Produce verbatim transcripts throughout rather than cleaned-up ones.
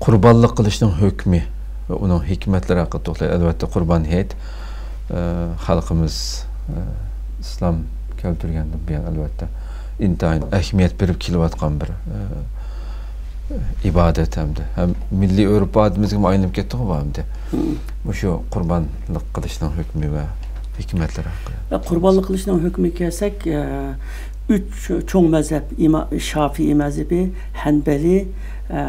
قۇربانلىق قىلىشنىڭ ھۆكمى ۋە ئۇنىڭ ھېكمەتلىرى ھەققىدە توختايلى. ئەلۋەتتە، قۇربان ھېيت، ئە، خەلقىمىز، ئە، ئىسلام كەلتۈرگەندىن بۇيان، ئەلۋەتتە، ئىنتايىن ئەھمىيەت بېرىپ كېلىۋاتقان بىر، ئە، ئىبادەت ھەمدە ھەم مىللىي ئۆرپ-ئادىتىمىزگىمۇ ئايلىنىپ كەتتىغۇ بۇ ئەمدى. مم. مۇشۇ قۇربانلىق قىلىشنىڭ ھۆكمى ۋە ھېكمەتلىرى ھەققىدە. ئە، قۇربانلىق قىلىشنىڭ ھۆكمىگە كەلسەك، ئە، ئۈچ چوڭ مەزھەپ، ئىما-، شافىئىي مەزھىپى، ھەنبەلى، ئە،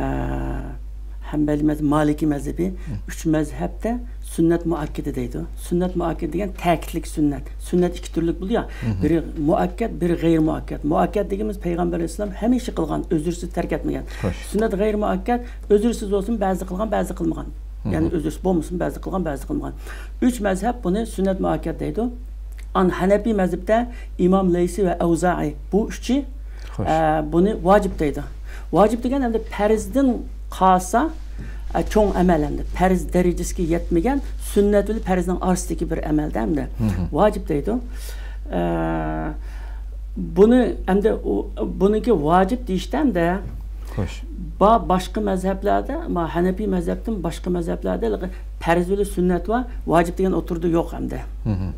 ھەنبەلى مەزھەپ، مالىكىي مەزھىپى، مم. ئۈچ مەزھەپتە سۈننەت مۇئەككەدە دەيدۇ. سۈننەت مۇئەككەدە دېگەن تەكىتلىك سۈننەت. سۈننەت ئىككى تۈرلۈك بولىدۇ يا، مم. بىرى مۇئەككەد، بىرى غەيرىي مۇئەككەد. مۇئەككەد دېگىنىمىز پەيغەمبەر ئەلەيھىسسالام ھەمىشە قىلغان، ئۆزرىسىز تەرك ئەتمىگەن. خوش. سۈننەت غەيرىي مۇئەككەد، ئۆزرىسىز بولسۇن، بەزىدە قىلغان، بەزىدە قىلمىغان. مم. يەنى ئۆزرىسىز بولمىسۇن، بەزىدە قىلغان، بەزىدە قىلمىغان. ئۈچ مەزھەپ بۇنى سۈننەت مۇئەككەد دەيدۇ. ئان ھەنەپىي مەزھەپتە ئىمام لەيسى ۋە ئەۋزائى، بۇ ئۈچى، خوش. ئە، بۇنى ۋاجىپ دەيدۇ. ۋاجىپ دېگەن ئەمدى پەرزدىن قالسا، ئە، چوڭ ئەمەل ئەمدى. پەرز دەرىجىسىگە يەتمىگەن سۈننەت بىلەن پەرزنىڭ ئارىسىدىكى بىر ئەمەلدە ئەمدى. مم. ۋاجىپ دەيدۇ. ئە، بۇنى ئەمدى ئۇ، بۇنىڭكى ۋاجىپ دېيىشتە ئەمدى خوش. با-، باشقا مەزھەپلەردە، ما، ھەنەپىي مەزھەپتىن باشقا مەزھەپلەردە ھېلىقى پەرز بىلەن سۈننەت ۋە ۋاجىپ دېگەن ئوتتۇرىدا يوق ئەمدى. مم.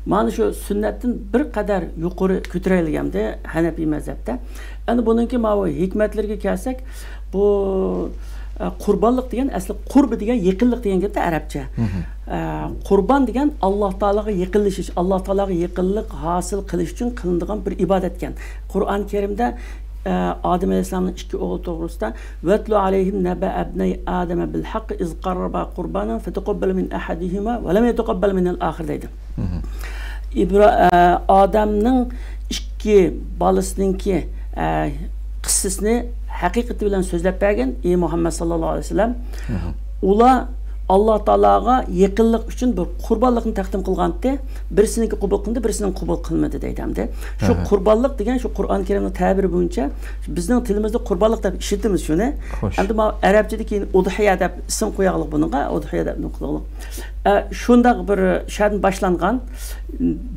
مانا شۇ سۈننەتتىن بىر قەدەر يۇقىرى كۆتۈرەيلى ئەمدى ھەنەپىي مەزھەپتە. ئەمدى بۇنىڭكى ماۋۇ ھېكمەتلىرىگە كەلسەك، بۇ، ئە، قۇربانلىق دېگەن ئەسلى قۇربى دېگەن يېقىنلىق دېگەن گەپتە ئەرەبچە. مم. ئە، قۇربان دېگەن ئاللا تائالاغا يېقىنلىشىش، ئاللا تائالاغا يېقىنلىق ھاسىل قىلىش ئۈچۈن قىلىنىدىغان بىر ئىبادەتكەن. قۇرئان كەرىمدە، ئە، ئادەم ئەلەيھىسسالامنىڭ ئىككى ئوغلى توغرىسىدا، «ۋەتلۇ ئەلەيھىم نەبەئە ئىبنەي ئادەمە بىل ھەققى ئىز قەررەبا قۇربانەن فەتەقەببەلە مىن ئەھەدىھىما ۋە لەم يەتەقەببەل مىنەل ئاخىر» دەيدۇ. مم. ئىبرا-، ئە، ئادەمنىڭ ئىككى بالىسىنىڭكى، ئە، قىسسىسىنى ھەقىقىتى بىلەن سۆزلەپ بەرگىن، ئى مۇھەممەد ساللاللاھۇ ئەلەيھى ۋەسەللەم. مم. ئۇلار ئاللا تائالاغا يېقىنلىق ئۈچۈن بىر قۇربانلىقنى تەقدىم قىلغانتى، بىرسىنىڭكى قوبۇل قىلىندى، بىرسىنىڭ قوبۇل قىلمىدى دەيدۇ ئەمدى. شۇ ئەھە. قۇربانلىق دېگەن شۇ قۇرئان كەرىمنىڭ تەبىرى بويىچە بىزنىڭ تىلىمىزدا قۇربانلىق دەپ ئىشلىتىمىز شۇنى. خوش. ئەمدى مانا ئەرەبچىدە كېيىن ئۇدھىيە دەپ ئىسىم قوياغلىق بۇنىڭغا، ئۇدھىيە دەپ نېمە قىلغلىق. ئە، شۇنداق بىر شەدىن باشلانغان.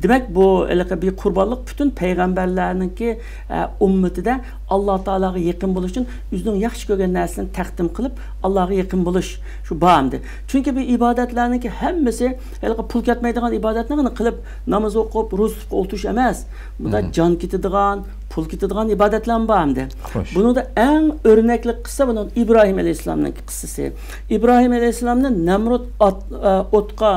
دېمەك، بۇ ھېلىقى بىر قۇربانلىق پۈتۈن پەيغەمبەرلەرنىڭكى، ئە، ئۈممىتىدە ئاللا تائالاغا يېقىن بولۇش ئۈچۈن ئۆزىنىڭ ياخشى كۆرگەن نەرسىنى تەقدىم قىلىپ، ئاللاغا يېقىن بولۇش شۇ بار ئەمدى. چۈنكى بۇ ئىبادەتلەرنىڭكى ھەممىسى ھېلىقى پۇل كەتمەيدىغان ئىبادەتنى قىلىپ، ناماز ئوقۇپ، روزا تۇتۇپ ئولتۇرۇش ئەمەس. بۇندا مم. جان كېتىدىغان، پۇل كېتىدىغان ئىبادەتلەرمۇ بار ئەمدى. خوش. بۇنىڭدا ئەڭ ئۆرنەكلىك قىسسە بۇنىڭ ئىبراھىم ئەلەيھىسسالامنىڭ قىسسىسى. ئىبراھىم ئەلەيھىسسالامنى نەمرۇت ئات-، ئە، ئوتقا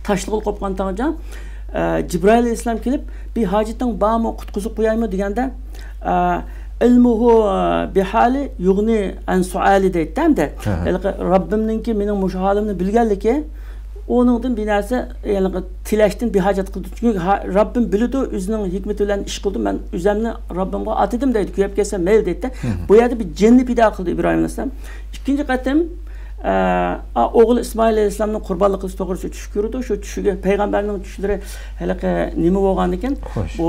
تاشلىغىلى قوپقان تاڭجا، ئە، جىبرائىل ئەلەيھىسسالام كېلىپ، «بىر ھاجىتىڭ بارمۇ، قۇتقۇزۇپ قويايمۇ؟» دېگەندە، ئە، «ئىلمۇھۇ، ئە، بىھالى يۇغنى ئەن سوئالى» دەيتتى ئەمدى. ھە. ھېلىقى رەببىمنىڭكى مېنىڭ مۇشۇ ھالىمنى بىلگەنلىكى، ئۇنىڭدىن بىر نەرسە، ھېلىقى تىلەشتىن بىھاجەت قىلدى. چۈنكى ھا-، رەببىم بىلىدۇ، ئۆزىنىڭ ھېكمىتى بىلەن ئىش قىلىدۇ، مەن ئۆزەمنى رەببىمغا ئاتىدىم دەيدۇ، كۆيۈپ كەتسە مەيلى دەيتتى. ھە. بۇ يەردە بىر جىننى پىدا قىلدى ئىبراھىم ئەلەيھىسسالام. ئىككىنچى قېتىم، ئە، ئا، ئوغلى ئىسمائىل ئەلەيھىسسالامنى قۇربانلىق قىلىش توغرىسىدا چۈش كۆرىدۇ. شۇ چۈشىگە پەيغەمبەرنىڭ چۈشلىرى ھېلىقى نېمە بولغاندىكىن، خوش. بۇ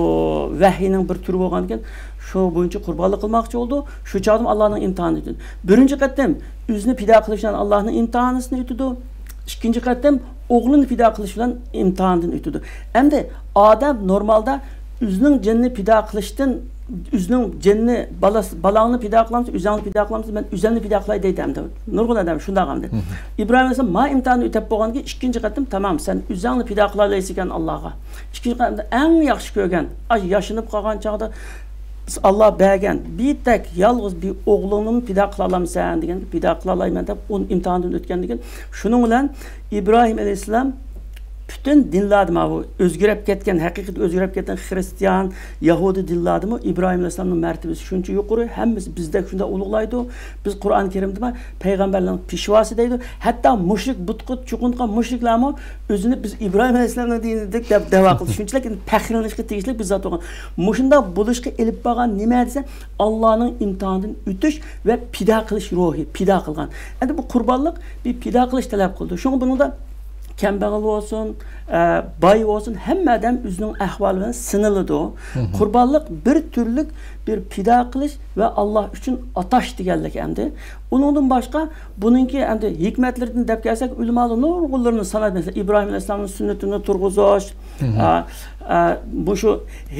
ۋەھىينىڭ بىر تۈرى بولغاندىكىن، شۇ بويىچە قۇربانلىق قىلماقچى بولىدۇ. شۇ چاغدىمۇ ئاللانىڭ ئىمتىھانى ئۆتىدۇ. بىرىنچى قېتىم ئۆزىنى پىدا قىلىش بىلەن ئاللانىڭ ئىمتىھانىسىنى ئۆتىدۇ. ئىككىنچى قېتىم ئوغلىنى پىدا قىلىش بىلەن ئىمتىھاندىن ئۆتىدۇ. ئەمدى ئادەم نورمالدا ئۆزىنىڭ جېنىنى پىدا قىلىشتىن، ئۆزىنىڭ جېنىنى، بالاس-، بالاڭنى پىدا قىلامسەن، ئۆزۈڭنى پىدا قىلامسەن، مەن ئۆزۈمنى پىدا قىلاي دەيدۇ ئەمدى. نۇرغۇن ئادەم شۇنداق ئەمدى. مم. ئىبراھىم ئەلەيھىسسالام ما ئىمتىھاننى ئۆتەپ بولغاندىن كېيىن ئىككىنچى قېتىم، تامام، سەن ئۆزۈڭنى پىدا قىلالايسىكەن ئاللاغا. ئىككىنچى قېتىمدا ئەڭ ياخشى كۆرگەن، ئاش-، ياشىنىپ قالغان چاغدا، «ئاللا بەرگەن، بىر تەك يالغۇز بىر ئوغلۇڭنىمۇ پىدا قىلالايمەن؟» دېگەن، «پىدا قىلالايمەن» دەپ، ئۇ ئىمتىھاندىن ئۆتكەندىن كېيىن، شۇنىڭ بىلەن ئىبراھىم ئەلەيھىسسالام پۈتۈن دىنلاردا ماۋۇ ئۆزگىرىپ كەتكەن، ھەقىقەت ئۆزگىرىپ كەتكەن خىرىستىيان، يەھۇدىي دىنلاردىمۇ ئىبراھىم ئەلەيھىسسالامنىڭ مەرتىبىسى شۇنچە يۇقىرى، ھەممىسى بىزدەك شۇنداق ئۇلۇغلايدۇ. بىز قۇرئان كەرىمدىمۇ پەيغەمبەرلەرنىڭ پېشۋاسى دەيدۇ. ھەتتا مۇشرىك، بۇتقا چوقۇنغان مۇشرىكلارمۇ ئۆزىنى بىز ئىبراھىم ئەلەيھىسسالامنىڭ دىنىدىكى دەپ دەۋا قىلدى. شۇنچىلىك ئەمدى پەخىرلىنىشقا تېگىشلىك بىر زات بولغان. مۇشۇنداق بولۇشقا ئېلىپ بارغان نېمە دېسە، ئاللانىڭ ئىمتىھانىدىن ئۆتۈش ۋە پىدا قىلىش روھى، پىدا قىلغان. ئەمدى بۇ قۇربانلىق بىر پىدا قىلىش تەلەپ قىلىدۇ. شۇڭا بۇنىڭدا كەمبەغەل بولسۇن، ئە، باي بولسۇن، ھەممە ئادەم ئۆزىنىڭ ئەھۋالى بىلەن سىنىلىدۇ. مم. قۇربانلىق بىر تۈرلۈك بىر پىدا قىلىش ۋە ئاللا ئۈچۈن ئاتاش دېگەنلىك ئەمدى. ئۇنىڭدىن باشقا بۇنىڭكى ئەمدى ھېكمەتلىرىدىن دەپ كەلسەك، ئۆلىمالار نۇرغۇنلىرىنى ساناپ، مەسىلەن، ئىبراھىم ئەلەيھىسسالامنىڭ سۈننىتىنى تۇرغۇزۇش، مم. ئە، ئە، مۇشۇ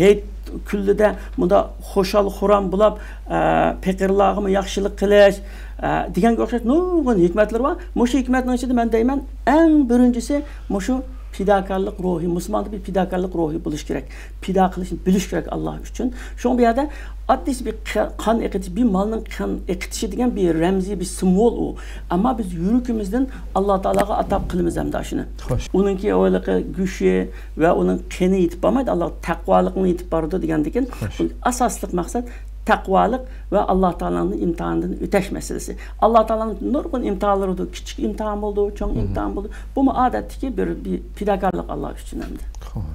ھېيت كۈنلىرىدە مۇنداق خۇشال خۇرام بولاپ، ئە، پېقىرلارغىمۇ ياخشىلىق قىلىش، ئە، دېگەنگە ئوخشاش نۇرغۇن ھېكمەتلىرى بار. مۇشۇ ھېكمەتنىڭ ئىچىدە مەن دەيمەن، ئەڭ بىرىنچىسى مۇشۇ پىداكارلىق روھى، مۇسۇلماندا بىر پىداكارلىق روھى بولۇش كېرەك. پىدا قىلىشنى بىلىش كېرەك ئاللا ئۈچۈن. شۇڭا بۇ يەردە ئاددىيسى بىر قا-، قان ئېقىتىش، بىر مالنىڭ قان ئېقىتىشى دېگەن بىر رەمزىي، بىر سىمۋول ئۇ. ئەمما بىز يۈرىكىمىزدىن ئاللا تائالاغا ئاتا قىلىمىز ھەمدە شۇنى. خوش. ئۇنىڭكى ھېلىقى گۆشى ۋە ئۇنىڭ قېنى يېتىپ بارمايدۇ. ئاللا تەقۋالىقنى يېتىپ بارىدۇ دېگەندىكىن، خوش. بۇ ئاساسلىق مەقسەت تەقۋالىق ۋە ئاللا تائالانىڭ ئىمتىھانىدىن ئۆتەش مەسىلىسى. ئاللا تائالانىڭ نۇرغۇن ئىمتىھانلىرى بار. كىچىك ئىمتىھان بولىدۇ، چوڭ مھم. ئىمتىھان بولىدۇ. بۇمۇ ئادەتتىكى بىر، بىر پىداكارلىق ئاللا ئۈچۈن ھەمدە. خوش.